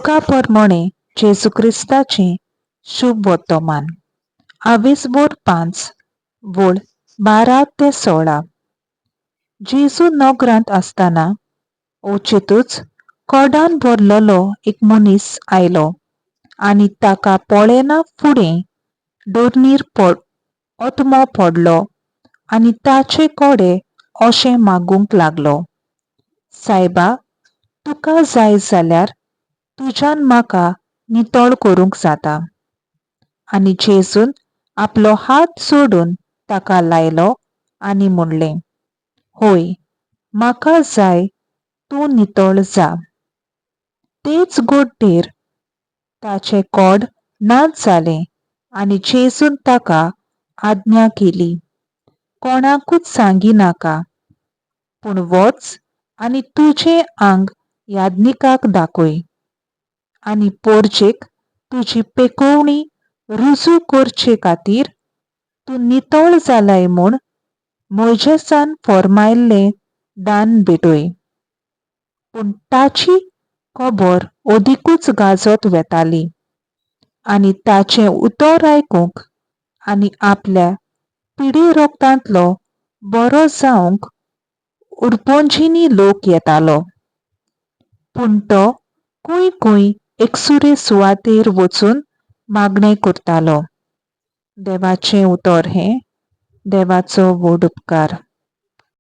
लुका प्रमाणे जेजू क्रिस्ताचें शुभ वर्तमान. आवेसबोर 5 वळ 12 ते 16. जेजू नगरांत आसतना अवचितूच कोडान भरलेलो एक मनीस आयलो आनी ताका पळयना फुडें दोर्नीर ओतमो पडलो आनी ताचे कडेन अशें मागूंक लागलो, सायबा, तुका जाय जाल्यार तुज्यान म्हाका नितळ करूंक जाता. आनी जेजून आपलो हात सोडून ताका लायलो आनी म्हणलें, होय, म्हाका जाय, तूं नितळ जा. तेच गोड्डेर ताचें कोड नाच जालें आनी जेजून ताका आज्ञा केली, कोणाकूच सांगिनाका, पूण वच आनी तुजें आंग याज्ञिकाक दाखय आनी पोरजेक तुजी पेकोवणी रुजू करचे खातीर तूं नितळ जालाय म्हूण मोयजेसान फर्मायल्लें दान भेटय. पूण ताची खबर अदिकूच गाजत वेताली आनी ताचें उतर आयकूंक आनी आपल्या पिडे रोगतांतलो बरो जावंक उरपोंजीनी लोक येतालो. पूण तो खंय खंय एकसुरे सुवातेर वचून मागणें करतालो. देवाचें उतर हें. देवाचो व्हड उपकार.